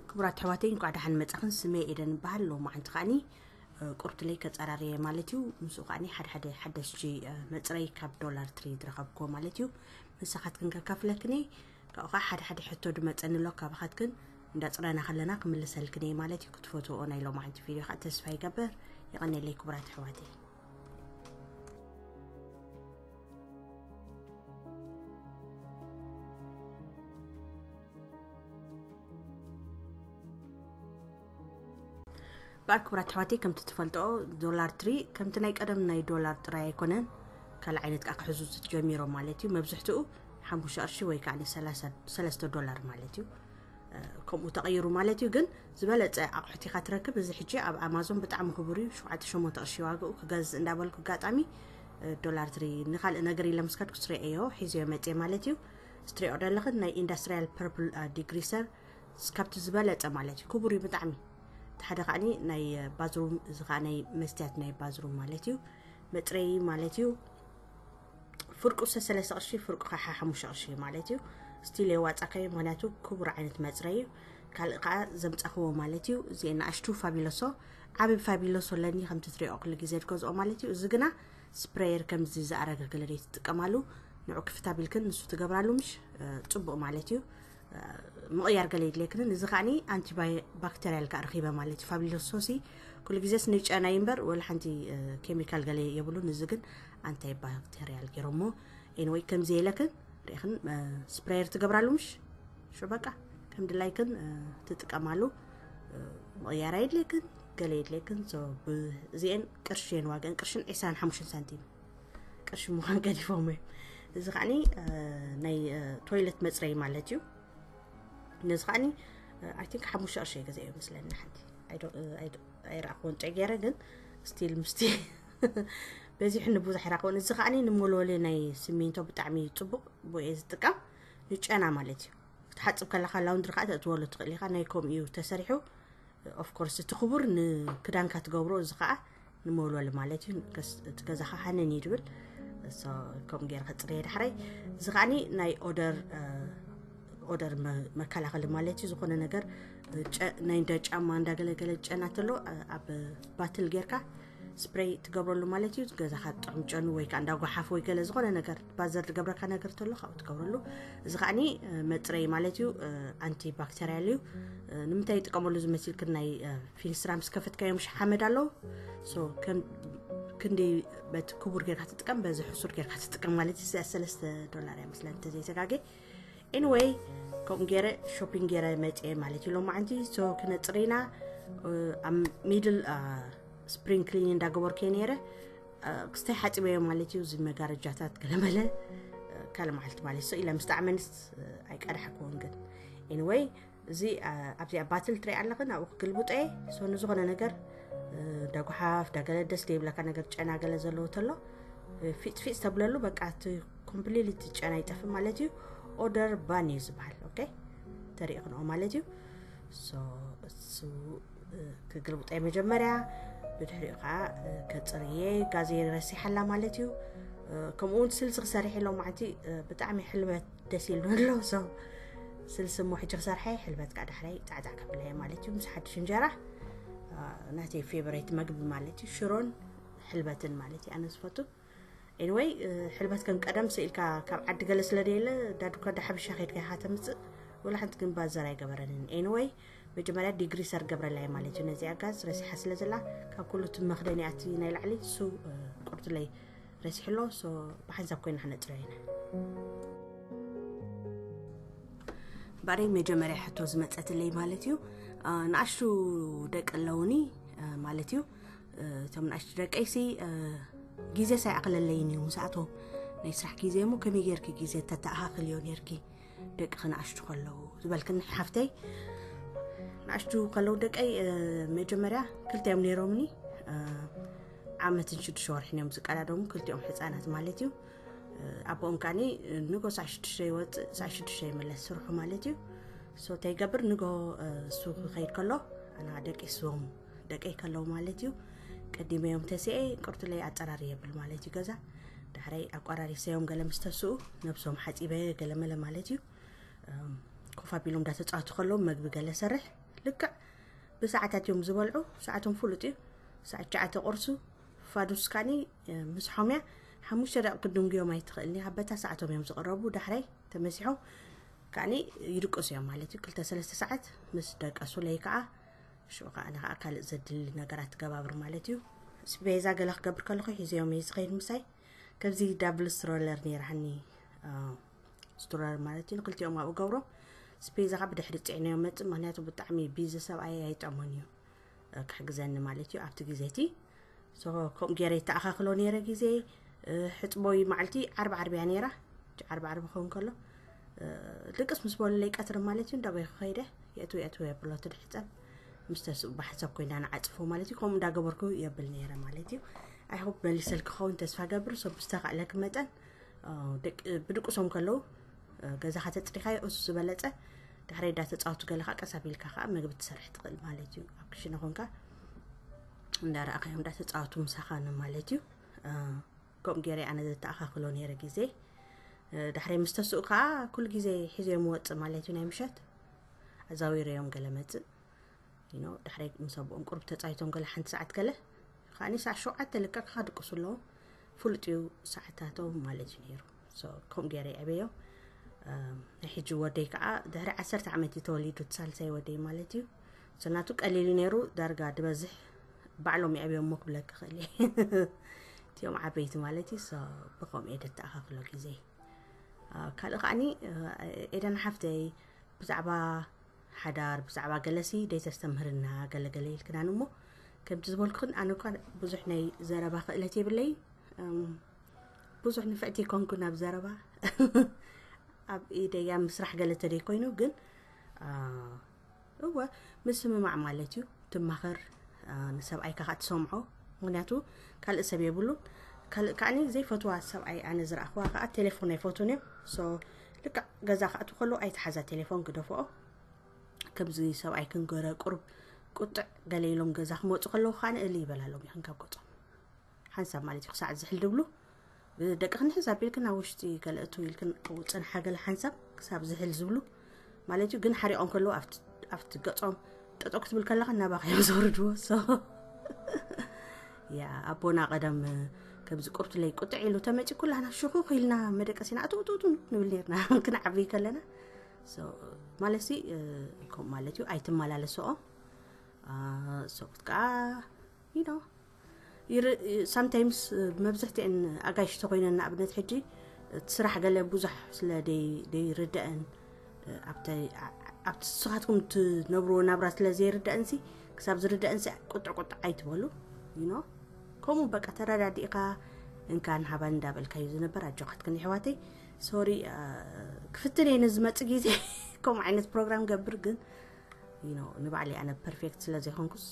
ክቡራት ኣሕዋተይ፣ እንኳዕ ደሓን መጻኽን። ስመይ ኤደን እበሃል። ሎማዓንቲ ከዓኒ ቁርትለይ ከጸራርየ ማለት እዩ። ምስኡ ከዓኒ ሓደ ሓደ ሓደሽቲ መጽረይ ካብ ዶላር ትሪ ዝረኸብክዎ ማለት እዩ፣ ምሳኻትክን ከካፍለክን እየ። ካብኡ ከዓ ሓደ ሓደ ሕቶ ድመጸኒ ኣሎ ካባኻትክን፣ እንዳጽረና ከለና ክምልሰልክን እየ ማለት እዩ። ክትፈትዎ ናይ ሎማዓንቲ ቪድዮ ከዓ ተስፋ ይገብር። የቐኔለይ ክቡራት ኣሕዋተይ። በኣል ክቡራት ኣሕዋተይ፣ ከምቲ ትፈልጥኦ ዶላር ትሪ ከምቲ ናይ ቀደም ናይ ዶላር ጥራይ ኣይኮነን። ካልእ ዓይነት ከዓ ክሕዙ ጀሚሮም ማለት እዩ። መብዝሕትኡ ሓሙሽተ ቅርሺ ወይ ከዓ ሰለስተ ዶላር ማለት እዩ። ከምኡ ተቐይሩ ማለት እዩ። ግን ዝበለፀ ኣቑሑት ኢኻ ትረክብ። እዚ ሕጂ ኣብ ኣማዞን ብጣዕሚ ክቡር እዩ። ሸውዓተ ሸሞንተ ቅርሺ ዋግኡ። ክገዝእ እንዳበልኩ ኣጋጣሚ ዶላር ትሪ ንካልእ ነገር ኢለ ምስከድኩ ስሬ እዮ ሒዝዮ መፅየ ማለት እዩ። ስትሪኦ ደለኽን ናይ ኢንዳስትሪያል ፐርፕል ዲግሪሰር ካብቲ ዝበለፀ ማለት እዩ። ክቡር እዩ ብጣዕሚ። እቲ ሓደ ከዓኒ ናይ ባዝሩም፣ እዚ ከዓ ናይ መስትያት ናይ ባዝሩም ማለት እዩ። መፅረይ ማለት እዩ። ፍርቁ ሰለስተ ቅርሺ፣ ፍርቁ ከዓ ሓሙሽተ ቅርሺ ማለት እዩ። ስቲል የዋፃካዮ፣ ምክንያቱ ክቡር ዓይነት መፅረይ እዩ። ካልእ ከዓ ዘምፃኽዎ ማለት እዩ። እዚኤን ንኣሽቱ ፋቢሎሶ፣ ዓብዪ ፋቢሎሶ ኣለኒ ከምቲ ትሪኦ ኩሉ ግዜ ዝገዝኦ ማለት እዩ። እዚ ግና ስፕሬየር ከምዚ ዝኣረገ ገለ ደይ ትጥቀማሉ፣ ንዑ ክፍት ኣቢልክን ንሱ ትገብራሉ ምሽ፣ እ፣ ፅቡቅ ማለት እዩ። እ፣ ምቕያር ገለ የድልየክንን። እዚ ከዓኒ ኣንቲባክቴሪያል ከዓ ረኺበ ማለት እዩ። ፋቢሎሶሲ ኩሉ ግዜስ ንጨናይ እምበር ወላ ሓንቲ፣ እ፣ ኬሚካል ገለ የብሉን። እዚ ግን ኣንታይ ባክቴሪያል ገይሮሞ። ኤኒወይ ከምዚ የለክን ርኢኽን፣ እ፣ ስፕሬየር ትገብራሉ ምሽ፣ ሹ በቃ ከም ድላይክን፣ እ፣ ትጥቀማሉ። እ፣ ምቕያር የድልየክን፣ ገለ የድልየክን። ሶ ብ-፣ እዚኤን ቅርሺ እየን ዋግአን፣ ቅርሽን ዒስራን ሓሙሽተን ሳንቲም። ቅርሺ ምዃን ገዲፎም እዮም። እዚ ከዓኒ፣ እ፣ ናይ፣ እ፣ ቶይለት መፅረይ ማለት እዩ። ነዚ ከዓኒ፣ እ፣ ኣይ ቲንክ ሓሙሽተ ቅርሺ እየ ገዛዮ መስለኒ ሓንቲ። ኣይ ዶ-፣ እ፣ ኣይ ዶ-፣ ኣይረኣኽዎን ጥዕ ገይረ፣ ግን ስቲል ምስቲ በዚሑ ንብዙሕ ኣይረኣኽዎን። እዚ ከዓኒ ንመወልወሊ ናይ ሲሚንቶ ብጣዕሚ እዩ ፅቡቅ፣ ብኡ እየ ዝጥቀም። ንጨና ማለት እዩ። ክትሓፅብ ከለካ ላውንድሪ ከዓ ተእትወሉ ትኽእል ኢኻ። ናይ ከምኡ እዩ ተሰሪሑ። ኦፍ ኮርስ እቲ ክቡር ንክዳንካ ትገብሮ፣ እዚ ከዓ ንመወልወሊ ማለት እዩ። ከስ-፣ እቲ ገዛኻ ሃነን እዩ ድብል። ሶ፣ ከምኡ ገይረ ከፅርየ ዳሕራይ። እዚ ከዓኒ ናይ ኦደር፣ እ፣ ኦደር መ-፣ መከላኸሊ ማለት እዩ። ዝኾነ ነገር፣ ጨ-፣ ናይ እንዳ ጫማ እንዳገለገለ ጨና ተሎ፣ እ፣ ኣብ ባትል ጌርካ ስፕሬይ ትገብረሉ ማለት እዩ። ገዛኻ ጥዑም ጨኑ ወይ ከዓ እንዳ ጓሓፍ ወይ ገለ ዝኾነ ነገር ባዘር ዝገብረካ ነገር ተሎ ካብኡ ትገብረሉ። እዚ ከዓኒ፣ እ፣ መፅረይ ማለት እዩ። እ፣ ኣንቲ ባክተሪያል እዩ። እ፣ ንምንታይ ይጥቀመሉ ዝመሲልክን ናይ፣ እ፣ ፊንስትራ ምስ ከፈትካዮ ምሽ ሓመድ ኣለዉ። ሶ፣ ከም ክንዲ በቲ ክቡር ጌርካ ትጥቀም፣ በዚ ሕሱር ጌርካ ትጥቀም ማለት እዩ። እዚኣ ሰለስተ ዶላር እያ መስለኒ እንተዘይተጋጌ። ኤኒወይ፣ ከምኡ ገይረ ሾፒንግ ገይረ መፅየ ማለት እዩ። ሎማዓንቲ ሶ ክነፅር ኢና። እ፣ ኣብ ሚድል፣ እ፣ ስፕሪንግ ክሊን እንዳገበርኩ እየ ነይረ። እ፣ ክስታይ ሓፂበዮ ማለት እዩ። እዚ መጋረጃታት ገለመለ፣ እ፣ ካልእ መዓልቲ ማለት እዩ። ሶ ኢለ ምስ ጣዕመንስ፣ እ፣ ኣይቀዳሕክዎን ግን። ኤኒወይ፣ እዚ፣ እ፣ ኣብዚኣ ባትል ትሪኢ ኣለኽን ኣብኡ ክግልብጦ እየ። ሶ ንዝኾነ ነገር፣ እ፣ ዳጓሓፍ፣ ዳገለ ደስ ዘይብለካ ነገር ጨና ገለ ዘለዎ ተሎ፣ እ፣ ፊፅ ፊፅ ተብለሉ በቃ እቲ ኮምፕሊትሊ እቲ ጨና ይጠፍእ ማለት እዩ። ኦደር ባን እዩ ዝበሃል። ኦኬ፣ ተሪእኽንኦ ማለት እዩ። ሶ እሱ፣ እ፣ ክግልብጦ እየ መጀመርያ፣ ብድሕሪኡ ከዓ፣ እ፣ ከፅርየ ጋዘይ ረሲሓላ ማለት እዩ። እ፣ ከምኡ እውን ስልሲ ክሰርሕ ኢሎም ማዕንቲ፣ እ፣ ብጣዕሚ ሕልበት ደስ ኢሉ ኣሎ። ሶ ስልሲ እሞ ሕጂ ክሰርሐ፣ ሕልበት ከዓ ዳሕራይ ፃዕፃዕ ከብለየ ማለት እዩ። ምስ ሓድሽ እንጀራ፣ እ፣ ናተይ ፌቨሬት መግቢ ማለት እዩ። ሽሮን ሕልበትን ማለት እዩ ኣነ ዝፈቱ። ኤኒወይ፣ እ፣ ሕልበት ከም ቀደም ስኢልካ ካብ ዓዲ ገለ ስለ ደየለ፣ ዳዱካ ዳሓብሻ ከይድካ ኢኻ ተምፅእ። ወላ ሓንቲ ግን ባዘር ኣይገበረንን። ኤኒወይ፣ መጀመርያ ዲግሪ ሰር ገብረላይ ማለት እዩ። ነዚኣ ጋዝ ረሲሓ ስለ ዘላ፣ ካብ ኩሉ እቲ መኽደኒ ኣቲ ናይ ላዕሊ እሱ፣ እ፣ ቁርትለይ ረሲሕሎ። ሶ ብሓንሳብ ኮይና ክነፅርዮ ኢና። ባረይ መጀመርያ ሕቶ ዝመፀትለይ ማለት እዩ። እ፣ ንኣሽቱ ደቂ ኣለውኒ፣ እ፣ ማለት እዩ። እ፣ እቶም ንኣሽቱ ደቀይሲ፣ እ፣ ግዜ ሳይኣኽለለይን እዩ። ምስኣቶም ናይ ስራሕ ግዜ እሞ ከመይ ጌርኪ ግዜ ተተኣኻኽልዮ ኔርኪ ደቂ ክነኣሽቱ ከለዉ ዝበልክኒ ሓፍተይ፣ ንኣሽቱ ከለዉ ደቀይ፣ እ፣ መጀመርያ ክልተ እዮም ነይሮምኒ። እ፣ ዓመትን ሽዱሽተ ወርሕን እዮም ዝቀዳደሙ፣ ክልቲኦም ሕፃናት ማለት እዩ። እ፣ ኣቦኦም ከዓኒ ንጎ ሰዓ ሽዱሽተ ይወፅእ፣ ሰዓ ሽዱሽተ ይመለስ ስርሑ ማለት እዩ። ሶ እንታይ ይገብር፣ ንጎ፣ እ፣ እሱ ክኸይድ ከሎ ኣና ደቂ ስዎም ደቀይ ከለዉ ማለት እዩ። ቀዲመዮም ተስኤ ቁርትለይ ኣፀራሪ የብል ማለት እዩ ገዛ። ዳሕራይ ኣቋራሪሰዮም ገለ ምስ ተስኡ ነብሶም ሓፂበ ገለ መለ ማለት እዩ። እም፣ ኮፍ ኣቢሎም እንዳተፃወቱ ከለዉ መግቢ ገለ ሰርሕ፣ ልክዕ ብሰዓታት እዮም ዝበልዑ። ሰዓቶም ፍሉጥ እዩ። ሰዓት ትሽዓተ ቁርሱ፣ ፋዱስ ካኒ ምስ ሖምያ ሓሙሽተ ደቂ ክድንጉዮም ኣይትኽእልኒ። ኣብ በታ ሰዓቶም እዮም ዝቕረቡ። ዳሕራይ ተመሲሖም ካኒ ይድቅሱ እዮም ማለት እዩ። ክልተ ሰለስተ ሰዓት ምስ ደቀሱለይ ከዓ ሽዑ ከዓ ንኸዓ ካልእ ዘድሊ ነገራት ትገባብር ማለት እዩ። ስቤዛ ገለ ክገብር ከለኹ ሒዘዮም እየ ዝኸይድ ምሳይ። ከምዚ ዳብል ስትሮለር ነይራኒ። ስትሮለር ማለት እዩ፣ ንክልቲኦም ኣብኡ ገብሮ። ስቤዛ ከዓ ብድሕሪ ፅዕነዮም መፅእ፣ ምክንያቱ ብጣዕሚ ቢዚ ሰብኣይ ኣይጠሞን እዩ ክሕግዘኒ ማለት እዩ ኣብቲ ግዜ እቲ። ከምኡ ገይረ ይተኣኻኽሎ ነይረ ግዜ። ሕፅቦይ መዓልቲ ዓርቢ ዓርቢ እያ ነይራ። ዓርቢ ዓርቢ ክኸውን ከሎ ድቅስ ምስ በሉለይ ቀትሪ ማለት እዩ፣ እንዳበይኩ ከይደ የእትው የእትው የብሎ እቲ ድሕፀብ ምስ ተስኡ ብሓንሳብ ኮይና ንዓፅፎ ማለት እዩ። ከምኡ እንዳገበርኩ የብል ነይረ ማለት እዩ። ኣይሆፕ መሊሰል ክኸውን ተስፋ ገብር። ሶ ብዝተኻእለክ መጠን ብድቅሶም ከለዉ ገዛኻ ተፅሪኻዮ እሱ ዝበለፀ። ድሕሪ እንዳተፃወቱ ገለካ ቀስ ኣቢልካ ከዓ ምግቢ ትሰርሕ ትኽእል ማለት እዩ። ኣብ ክሽነ ኮንካ እንዳረኣኻዮም እንዳተፃወቱ ምሳኻ ማለት እዩ። ከምኡ ገይረ ኣነ ዘተኣኻኽሎ ነይረ ግዜ። ድሕሪ ምስ ተስኡ ከዓ ኩሉ ግዜ ሒዘዮም ወፅእ ማለት እዩ። ናይ ምሸት ኣዛዊረዮም ገለ መፅእ። ዳሕራይ ምስ ኣቦኦም ቁሩብ ተፃይቶም ገለ ሓንቲ ሰዓት ገለ ከዓኒ ሰዓት ሸውዓተ ልክዕ ክድቅሱ ኣለዎም። ፍሉጥ እዩ ሰዓታቶም ማለት እዩ ነይሩ። ከምኡ ገይረ የዕበዮም። ናይ ሕጂ ወደይ ከዓ ድሕሪ ዓሰርተ ዓመት እዩ ተወሊዱ፣ እቲ ሳልሳይ ወደይ ማለት እዩ። ናቱ ቀሊል እዩ ነይሩ። ዳርጋ ድበዝሕ ባዕሎም የዕብዮም እሞ ክብለክ ክእል እየ። እቲኦም ዓበይቲ ማለት እዩ። ብከምኡ እየ ደተኣኻክሎ ግዜ። ካልእ ከዓኒ ኤደን ሓፍተይ ብዛዕባ ሓዳር ብዛዕባ ገለሲ ደይተስተምህርና ገለገለ ኢልክናን እሞ፣ ከምቲ ዝበልኩኽን ኣነ እኳ ብዙሕ ናይ ዘረባ ክእለት የብለይ። ብዙሕ ንፍዕቲ ይኮንኩ ናብ ዘረባ። ኣብ ኢደያ ምስራሕ ገለ ተደይ ኮይኑ ግን እወ ምስምማዕ ማለት እዩ። ትማኸር፣ ንሰብኣይካ ከዓ ትሰምዖ። ምክንያቱ ካልእ ሰብ የብሉን። ካልእ ከዓኒ ዘይፈትዋ ሰብኣይ ኣነ ዝረእኽዋ ከዓ ቴሌፎን ኣይፈቱን እዮም። ልክዕ ገዛ ክኣትዉ ከለዉ ኣይትሓዛ ቴሌፎን፣ ግደፍኦ። ከምዚ ሰብኣይ ክንገረ ቁሩብ ቁጥዕ ገለ ኢሎም ገዛ ክመፁ ከለዉ ከዓ ንእል ይበላሎም ይኽን ካብ ገፆም። ሓንሳብ ማለት እዩ ክሳዕ ዝሕል ድብሉ። ደቂ ክንሕዝ ኣቢልክን ኣብ ውሽጢ ገለ እቱ ኢልክን ኣብኡ ፅንሓ ገለ ሓንሳብ ክሳብ ዝሕል ዝብሉ ማለት እዩ። ግን ሓሪቆም ከለዉ ኣብቲ ገፆም ጠጠው ክትብል ከለካ እናባካ እዮም ዘውርድዎ። ሶ ያ ኣቦና ቀደም ከምዚ ቁርትለይ ቁጥዕ ኢሉ ተመፂ ኩላና ሽኹኽ ኢልና መደቀሲና እቱ እቱ እቱ ንብል ነርና ክንዓብይ ከለና። ማለት ሲ ከምኡ ማለት እዩ። ኣይትመላለስኦ። ሰብኡት ከዓ you know ሳምታይምስ መብዝሕትአን ኣጋይሽ ተኮይነን ንኣብነት ሕጂ እቲ ስራሕ ገለ ብዙሕ ስለ ደይርድአን ኣብቲ ንስኻትኩም ትነብርዎ ናብራ ስለ ዘይርድአንሲ ክሳብ ዝርድአንሲ ቁጥዕ ቁጥዕ ኣይትበሉ። you know ከምኡ በቃ ተረዳዲእካ እንካን ሃባን እንዳበልካ እዩ ዝነበር። ኣጆኻትክን ይሕዋተይ። ሶሪ ክፍትን እየ ንዝመፅእ ግዜ ከምኡ ዓይነት ፕሮግራም ገብር ግን you know ንባዕለይ ኣነ ፐርፌክት ስለ ዘይኮንኩስ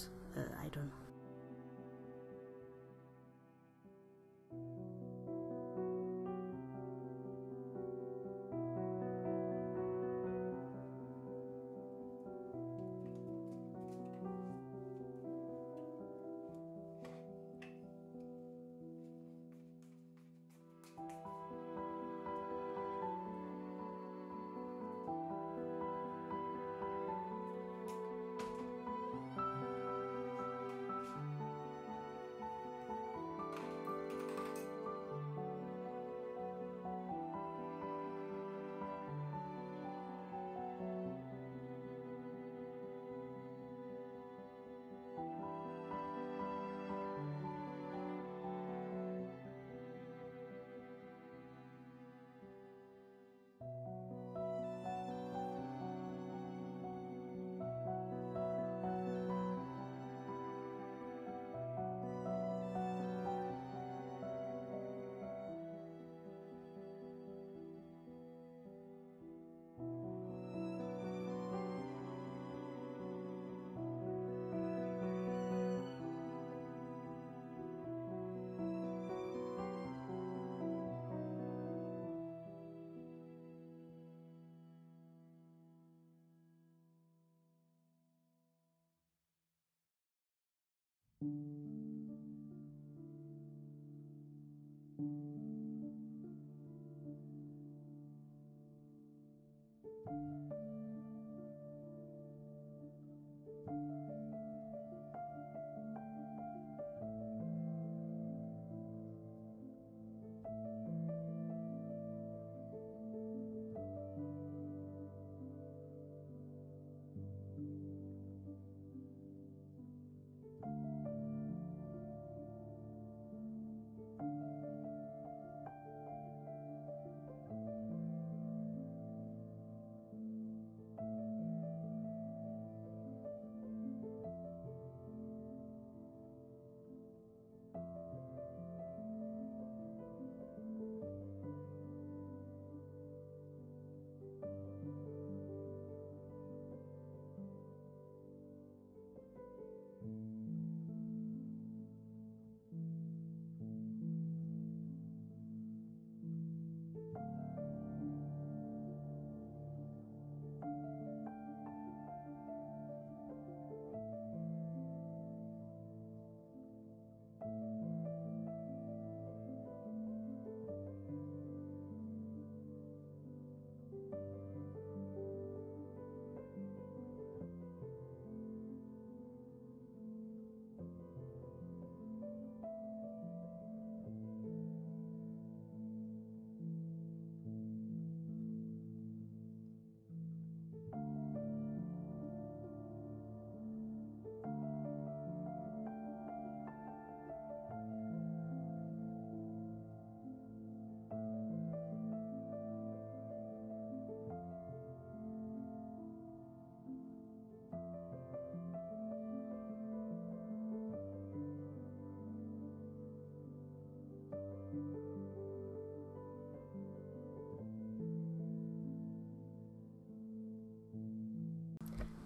I don't know።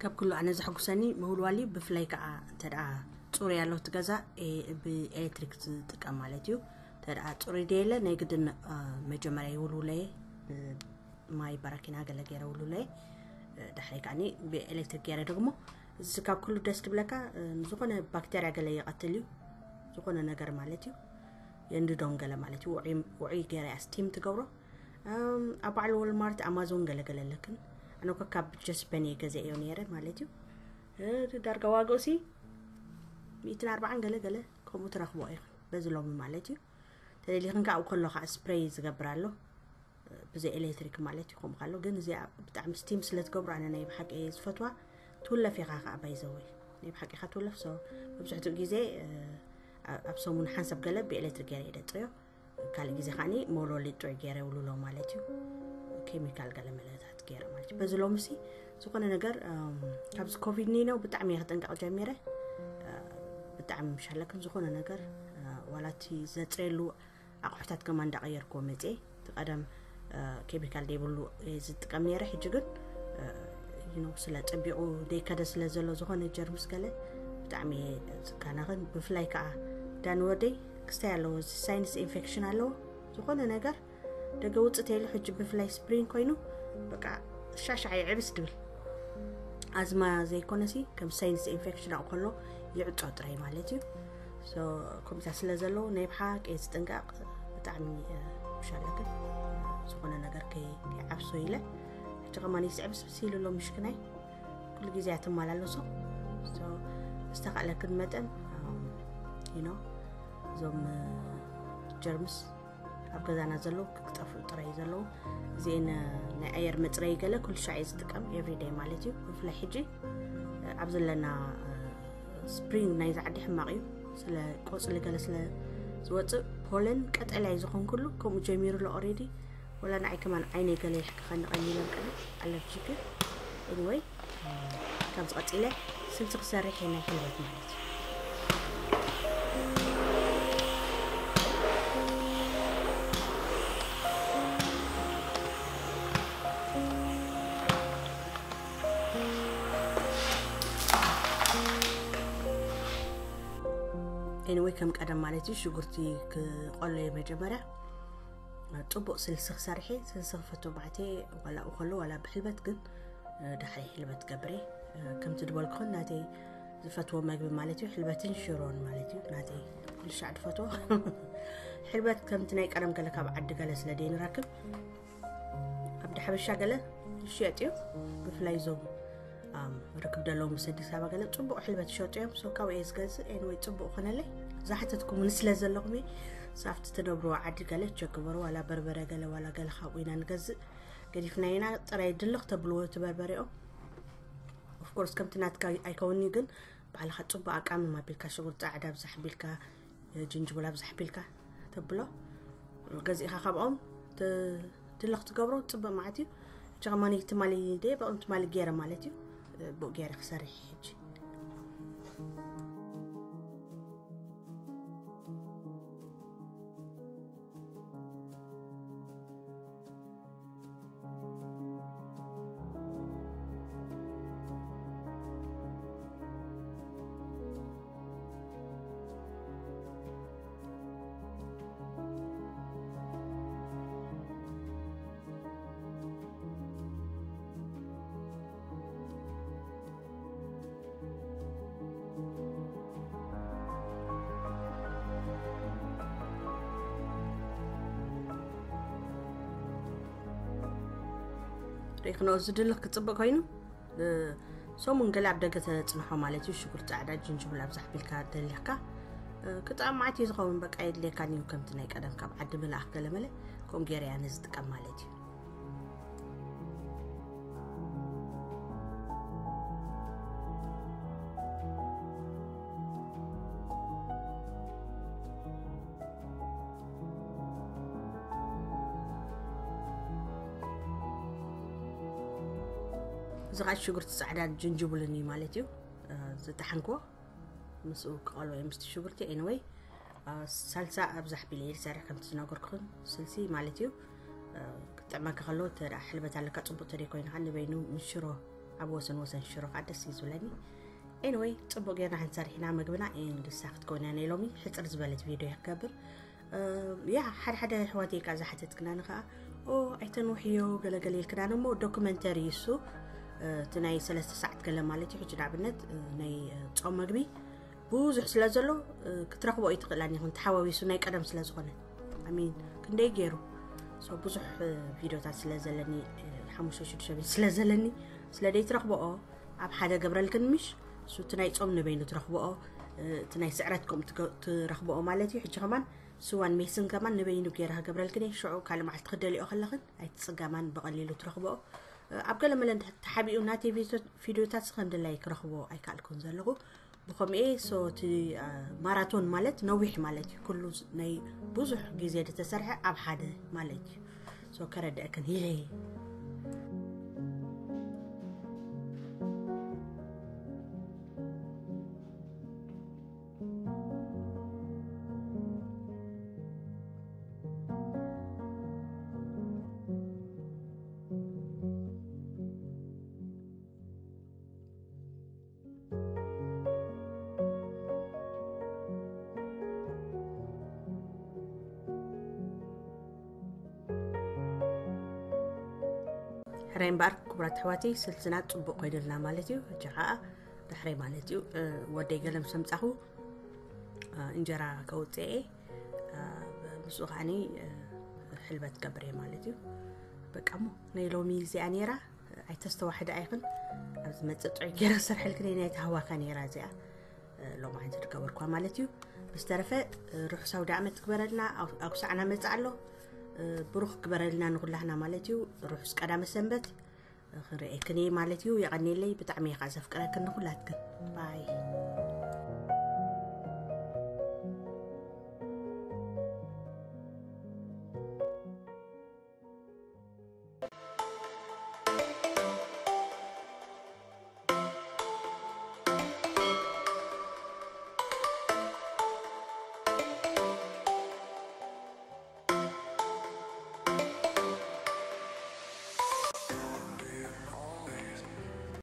ካብ ኩሉ ኣነ ዘሐጉሰኒ ምውልዋል እዩ። ብፍላይ ከዓ እንተ ደኣ ጽሩይ ኣሎ እቲ ገዛ፣ ኤ፣ ብኤሌክትሪክ ዝጥቀም ማለት እዩ። እንተ ደኣ ጽሩይ ደየለ ናይ ግድን፣ እ፣ መጀመርያ ይውልውለየ፣ እ፣ ማይ በራኪና ገለ ገይረ ውልውለየ፣ እ፣ ዳሕራይ ከዓኒ ብኤሌክትሪክ ገይረ ደግሞ። እዚ ካብ ኩሉ ደስ ዝብለካ፣ እ፣ ዝኾነ ባክተርያ ገለ ይቐትል እዩ፣ ዝኾነ ነገር ማለት እዩ። የንድዶም ገለ ማለት እዩ። ውዑይ፣ ውዑይ ገይረ እያ ስቲም ትገብሮ። እም፣ ኣብ ባዕሉ ወልማርት፣ ኣማዞን ገለ ገለ ኣለክን። ኣነ እኮ ካብ ጀስፐን እየ ገዚኤዮ ነይረ ማለት እዩ። እ፣ ዳርጋ ዋግኡሲ ሚእትን ኣርባዓን ገለ ገለ ከምኡ ትረኽቦ ኢኽን በዚ ሎሚ ማለት እዩ። ተደሊኽን ከዓ ኣብኡ ከሎ ከዓ ስፕሬይ ዝገብር ኣሎ፣ እ፣ ብዘይ ኤሌክትሪክ ማለት እዩ። ከምኡ ከሎ ግን እዚኣ ብጣዕሚ ስቲም ስለ ትገብሮ ኣነ ናይ ብሓቂ እየ ዝፈትዋ። ትውለፍ ኢኻ ከዓ ባይዘወይ፣ ናይ ብሓቂ ኢኻ ትውለፍ። ሶ መብዛሕትኡ ግዜ፣ እ፣ ኣብ፣ ኣብ ሰሙን ሓንሳብ ገለ ብኤሌክትሪክ ገይረ እየ ደጽዮ። ካልእ ግዜ ከዓኒ መወልወሊ ጥዑይ ገይረ ውልሎ ማለት እዩ። ኬሚካል ገለ መለታት ገይረ ማለት እዩ። በዚ ሎምሲ ዝኾነ ነገር፣ እም፣ ካብዚ ኮቪድ ኒነው ብጣዕሚ እየ ክጥንቀቕ ጀሚረ። እ፣ ብጣዕሚ ምሻለክን ዝኾነ ነገር፣ እ፣ ዋላ እቲ ዘጽረየሉ ኣቑሑታት ከማን እንዳቐየርኩዎ መጽየ። እቲ ቀደም፣ እ፣ ኬሚካል ዘይብሉ እየ ዝጥቀም ነይረ። ሕጂ ግን፣ እ፣ you know፣ ስለ ጸቢቑ ደይከደ ስለ ዘሎ ዝኾነ ጀርምስ ገለ ብጣዕሚ እየ ዝከናኸን። ብፍላይ ከዓ ዳኒ ወደይ ክስታይ ኣለዎ፣ እዚ ሳይንስ ኢንፌክሽን ኣለዎ። ዝኾነ ነገር ደገ ውፅእ ተይሉ ሕጂ ብፍላይ ስፕሪን ኮይኑ በቃ ሻሻዕ ይዕብስ ድብል። ኣዝማ ዘይኮነሲ ከም ሳይንስ ኢንፌክሽን ኣብኡ ከሎ ይዕጾ ጥራይ ማለት እዩ። ሶ፣ ከምዛ ስለ ዘለዎ ናይ ብሓቂ ዝጥንቀቕ ብጣዕሚ፣ እ፣ ምሻለክን ዝኾነ ነገር ከይ-፣ ከይዓብሶ ኢለ። ሕጂ ከማን ይስዕብስብስ ኢሉ ኣሎ ምሽክናይ። ኩሉ ግዜ እያ ትመላለሶ። ሶ፣ ዝተኻእለክን መጠን፣ እም፣ you know፣ እዞም፣ እ፣ ጀርምስ ኣብ ገዛና ዘለዉ ክጠፍኡ ጥራይ ዘለዉ። እዚኤን ናይ ኣየር መጽረዪ ገለ ኩሉ ሻዕ እየ ዝጥቀም፣ ኤቭሪደይ ማለት እዩ። ብፍላይ ሕጂ ኣብ ዘለና፣ እ፣ ስፕሪንግ ናይዚ ዓዲ ሕማቕ እዩ። ስለ ቆጽሊ ገለ ስለ ዝወጽእ ፖለን ቀጠልያ እዩ ዝኾን ኩሉ፣ ከምኡ ጀሚሩ ኣሎ ኦሬዲ። ወላ ንዓይ ከማን ዓይነይ ገለ ይሕክኸኒ ቀኒለን ቀለ ኣለርጂክ። ኤኒወይ፣ ካብዚ ቀጺለ ስልሲ ክሰርሕ እየ፣ ናይ ሕልበት ማለት እዩ። ኤኒወይ፣ ከም ቀደም ማለት እዩ፣ ሽጉርቲ ክቆሎ እየ መጀመርያ። ጽቡቕ ስልሲ ክሰርሕ እየ። ስልሲ ክፈቱ ባዕተ ዋላ እኸሎ ዋላ ብሕልበት ግን፣ እ፣ ዳሕሪ ሕልበት ገብረ። እ፣ ከምቲ ዝበልኩኽን ናተይ ዝፈትዎ መግቢ ማለት እዩ፣ ሕልበትን ሽሮን ማለት እዩ። ናተይ ኩሉ ሻዕ ዝፈትዎ። ሕልበት ከምቲ ናይ ቀደም ገለ ካብ ዓዲ ገለ ስለ ዘይንረክብ፣ ኣብ ደሓበሻ ገለ ይሽየጥ እዩ። ብፍላይ እዞም፣ ኣም፣ ርክብ ዘለዎም ምስ ኣዲስ ኣበባ ገለ ጽቡቕ ሕልበት ይሸጡ እዮም። ሶ ካብኡ እየ ዝገዝእ። ኤንወይ ጽቡቕ ኮነለይ። ዝሓተትኩምኒ ስለ ዘለኹም እየ። ሶ ኣብቲ ትነብርዎ ዓዲ ገለ ቸክ ግበሩ፣ ዋላ በርበረ ገለ፣ ዋላ ገለ ካብኡ ኢና ንገዝእ። ገዲፍና ኢና ጥራይ ድልኽ ተብልዎ እቲ በርበሬኦም። ኦፍኮርስ ከምቲ ናትካ ኣይከውን'ዩ፣ ግን ባዕልኻ ጽቡቕ ኣቃምም ኣቢልካ፣ ሽጉርቲ ጻዕዳ ብዛሕ ኣቢልካ፣ ጅንጅብል ኣብዛሕ ኣቢልካ ተብሎ። ገዚእኻ ካብኦም ተ-፣ ድልኽ ትገብሮ ጽቡቕ ማለት እዩ። ሕጂ ከማኒ ትማሊ ደይ በቕም ትማሊ ገይረ ማለት እዩ። ብኡ ገይረ ክሰርሕ ሕጂ። ሪክኖ ዝድልኽ ክፅብቅ ኮይኑ ሰሙን ገለ ኣብ ደገ ተፅንሖ ማለት እዩ። ሽጉርቲ ፃዕዳ፣ ጅንጅብል ኣብዛሕ ቢልካ ደሊኽካ ክጣም ማዓት እዩ ዝኸውን። በቃ የድልየካን እዩ ከምቲ ናይ ቀደም ካብ ዓዲ ምልኣኽ ገለመለ ከምኡ ገይረ እያ ነዚ ጥቀም ማለት እዩ። እዚ ከዓ ሽጉርቲ ፃዕዳን ጅንጅብልን እዩ ማለት እዩ ዝጠሓንክዎ ምስኡ ክቐልዎ እዮም ምስቲ ሽጉርቲ። ኤንወይ ሳልሳ ኣብዛሕ ቢለ እየ ዝሰርሕ ከምቲ ዝነገርኩኹም ስልሲ ማለት እዩ። ክጥዕመካ ከሎ ተዳ ሕልበት ኣለካ ፅቡቅ ተደይ ኮይንካ ንበይኑ ምስ ሽሮ ኣብ ወሰን ወሰን ሽሮ ከዓ ደስ እዩ ዝብለኒ። ኤንወይ ፅቡቅ ጌርና ክንሰርሕ ኢና መግብና። ኤንድሳ ክትከውን እያ ናይ ሎሚ ሕፅር ዝበለት ቪድዮ እያ ክገብር። ያ ሓደ ሓደ ኣሕዋተይ ከዓ ዝሓተትክናኒ ከዓ ኦ ኣይተንውሕዮ ገለገለ ኢልክና እሞ ዶክመንተሪ እሱ እቲ ናይ ሰለስተ ሰዓት ገለ ማለት እዩ። ሕጂ ንኣብነት ናይ ጾም መግቢ ብዙሕ ስለ ዘሎ ክትረኽቦ ኣይትኽእላን ይኹን ተሓዋዊሱ ናይ ቀደም ስለ ዝኾነ ሚን ክንደይ ገይሩ ብዙሕ ቪዲዮታት ስለ ዘለኒ ሓሙሽተ ሽዱሽተ ቤት ስለ ዘለኒ ስለ ደይትረኽቦኦ ኣብ ሓደ ገብረልክን ምሽ እሱ እቲ ናይ ጾም ንበይኑ ትረኽቦኦ እቲ ናይ ስዕረት ከምኡ ትረኽቦኦ ማለት እዩ። ሕጂ ከማን ስዋን ሜስን ከማን ንበይኑ ገይረ ክገብረልክን እየ። ሽዑ ካልእ መዓልቲ ክደልዮ ከለኽን ኣይትጽገማን ብቐሊሉ ትረኽቦኦ። ኣብ ገለ መለ ተሓቢኡ ናተይ ቪዲዮታት ስኸም ድላይ ክረኽቦ ኣይከኣልኩን ዘለኹ ብኸምኤ ሶ እቲ ማራቶን ማለት ነዊሕ ማለት እዩ። ኩሉ ናይ ብዙሕ ግዜ ዝተሰርሐ ኣብ ሓደ ማለት እዩ። ሶ ከረድአክን ኢለ እየ። ሕራይ እምበኣር ክቡራት ኣሕዋተይ ስልስና ፅቡቅ ኮይኑልና ማለት እዩ። ሕጂ ከዓ ዳሕረይ ማለት እዩ ወደይ ገለ ምስ ኣምፃኹ እንጀራ ከውፅኤ ምስኡ ከዓኒ ሕልበት ገብር እየ ማለት እዩ። በቃ እሞ ናይ ሎሚ እዚኣ ነይራ ኣይተስተዋሕደ ኣይኽን ኣብ ዝመፅእ ጥዑይ ገይረ ክሰርሐልክን ናይ ተሃዋካ ነይራ እዚኣ ሎማዓንቲ ዝገበርኳ ማለት እዩ። ብዝተረፈ ርሑስ ኣውደ ዓመት ትግበረልና። ኣጉሳዕና መፅእ ኣሎ። ብሩኽ ግበረልና ንኩላህና ማለት እዩ። ርሑስ ቀዳመ ሰንበት ክርእየክን እየ ማለት እዩ። የቐኒለይ ብጣዕሚ እየ ከዓ ዘፍቅረክን ንኩላትክን ባይ